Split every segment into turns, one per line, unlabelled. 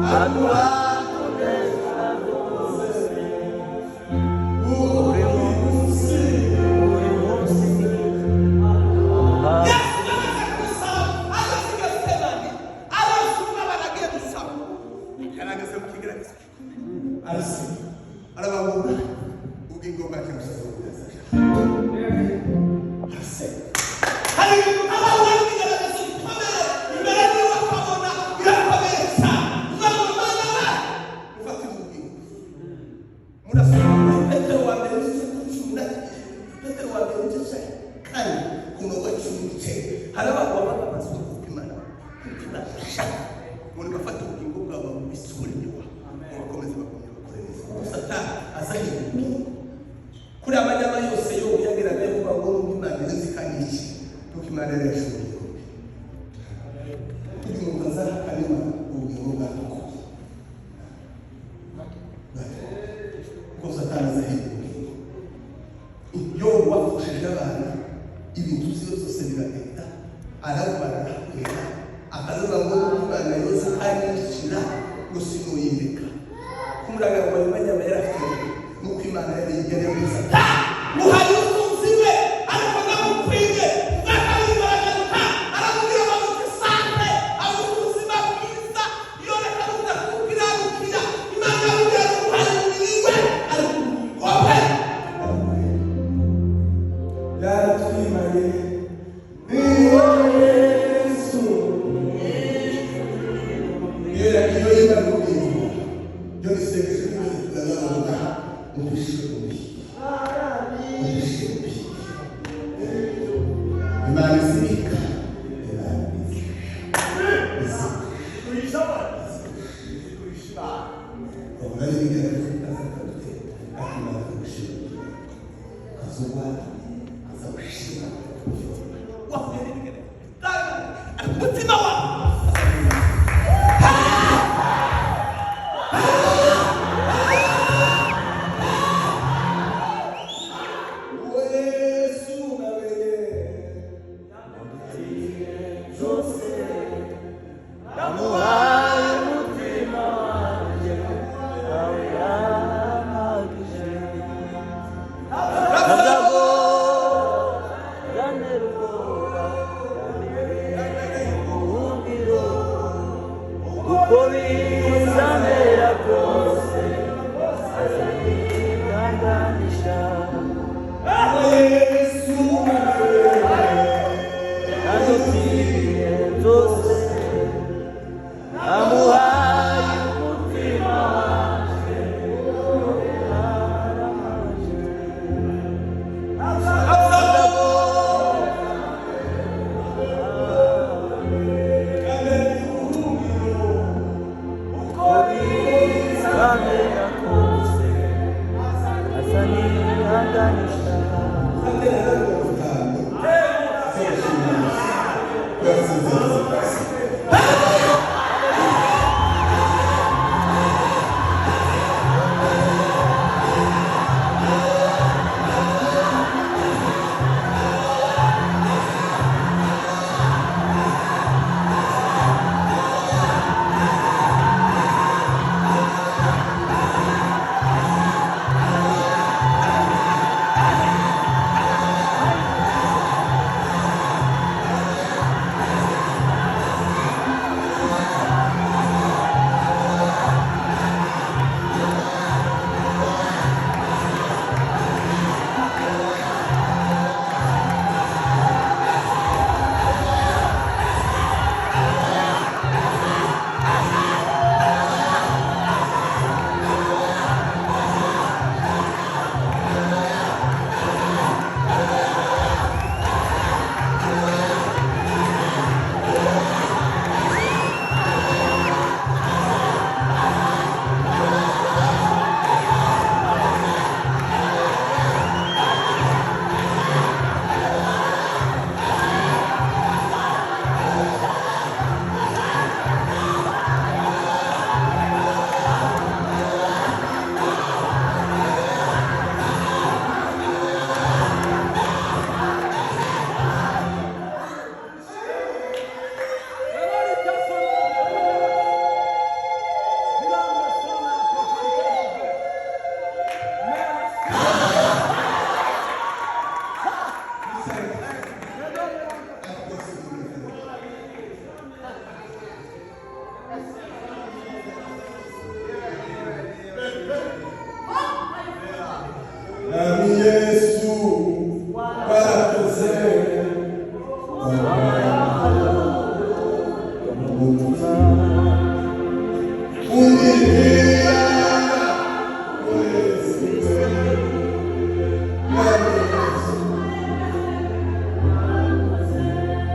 Aduha kuneza rwose buri munsi, buri munsi.
Yesu yamaze gusaba, ageze i Getsemani, arazi umubabaro agiye gusaba. Yarageze mu kigeragezo, arasiba, arababura ubugingo bwacu busize ubunezero. Arasenga. Hari ibintu abahura n'ibigeragezo bikomeye imbere yiwe, akabona birakomeye cyane. Uzavuga: "Mana we, ufatire ubugingo." Murasoma muri Petero wa mbere igice 10 na Petero wa mbere igice cya 4 ku murongo wa 19. Hari abantu baba bamaze kuvuga Imana, kuko Imana ishaka ngo nibafate ubugingo bwabo babisubire inyuma, ngo bakomeze bagumye bakore neza, kuko Satani azahindura ubugingo. Kuri amanyama yose yo yageraga yo kuvuga ngo nubwo Imana izi ikanyiki, nuko Imana yari yashoboye ubugingo bwe, kugira ngo azahakane Imana, ubugingo bwatukuye, kuko Satani azahindura ubugingo. Yobu wapfushije abana, ibintu byiwe byose biragenda, ararwara, arahwera, akavuga ngo nubwo Imana yose ikanyicira, ngo sinuyireka. Kumuraga ngo ayo manyama yari afite, nuko Imana yari yavuze Satani muhaye ubutunzi bwe, ariko ndamukwiye. Ubwa kabiri baragaruka, aramubwira ngo amuhe santé, amuhe ubuzima bwiza, yoreka rudakukiranukira. Imana yamubwira ngo muhaye umubiri we, ariko ubugingo bwe.
Yaratwimaye niwo Yesu.
Iyo yimara ubugingo, yo isengesho ryose tukazavuga: "Udushe ubugingo, udushe ubugingo." Imana izibika, Imana izibika. Ubona n'ibigeragezo bikaza bikadutera, ariko Imana ikagushima, ukazurwana, azagushima. Wahuye n'ibigeragezo, ariko umutima wawe.
Uwo Yesu namenye
Zose namuhaye umutima wanjye, nawe yampagije. Ntabwo yantera ubwoba, yambereye ubuhungiro. Uko bizamera kose, azanyihanganisha.
Yesu namenye
Nandutiye byose, namuhaye umutima wanjye, yaramanje.
Ntabwo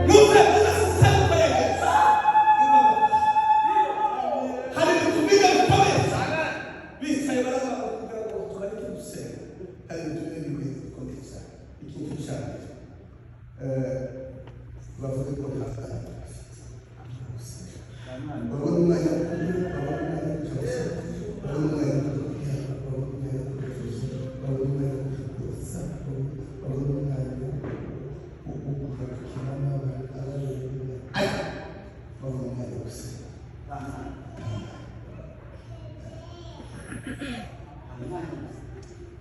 Mwumve tudasesengura Yesu. Hari ibintu bine bikomeye cyane. Bicaye baravuga ngo kugira ngo tubareke gusenga. Hari ibintu bine bikomeye cyane. Ikintu cya mbere, bavuge ko nta mwanya bafite. Babona umwanya wo kurya, babona umwanya wo kujya gusenga, babona umwanya wo kujya kuryama, babona umwanya wo kwivuza, babona umwanya wo kujya koza, babona umwanya wo kujya gukina n'abana, ariko babona umwanya wo gusenga.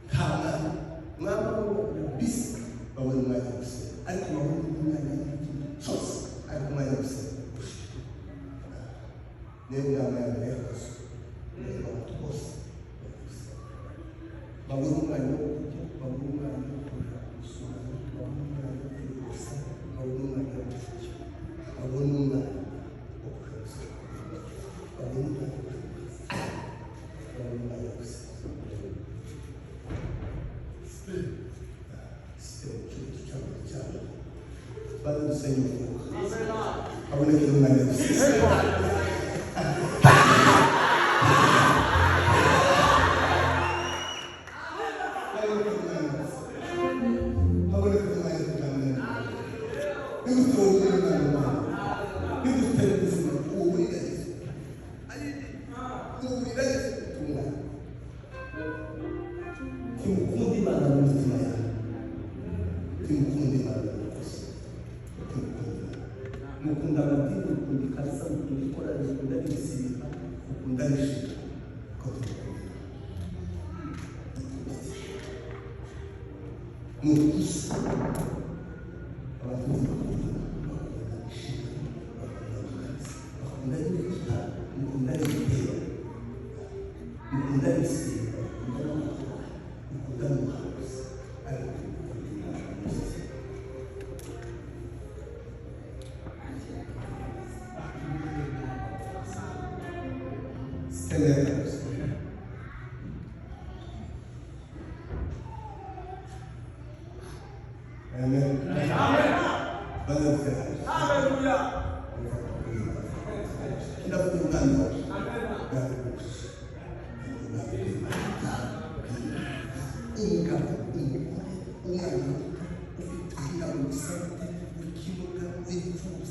Nta mwanya mwaba bisi babona umwanya wo gusenga, ariko babona umwanya w'ikintu cyose, ariko umwanya wo gusenga niyo nama ya mbere yakozwe. Niyo abantu bose bari gusenga, babona umwanya wo kurya, babona umwanya wo kujya gusura, babona umwanya wo kwiyogosa, babona umwanya wo kurya, babona umwanya wo kujya gusenga, babona umwanya wo kujya gusenga, babona umwanya wo gusenga. Sisitemu cyangwa cyangwa bari gusenga umwuka haboneke umwanya wo gusenga. Haboneke umwanya wo gusenga, haboneke umwanya wo kuganira. Nigute wowe umwana wawe, nigute ubuzima uwurira Yesu, uwurira Yesu utungana? Timukunda Imana mu mitima yawe, timukunda Imana mu makosa, timukunda Imana. Mukunda amadini, mukunda ikanisa, mukunda ikorari, mukunda n'ibisiba, mukunda n'ishinga, ko timukunda Imana ni ukusa. Abantu bakunda Imana, bakunda ishinga, bakunda ikanisa, bakunda n'ibita, mukunda n'ibitero, mukunda n'ibisiba, mukunda n'amatora, mukunda n'ubuhanuzi, ariko mukunda Imana mu mitima. Siteme ya kabiri. Amen. Bwana asifiwe. Ndavuga umwami wacu. Umugabo, umugore, umwana muto ufite ubwirabura, ubusante, w'ikimuga, w'imfubyi.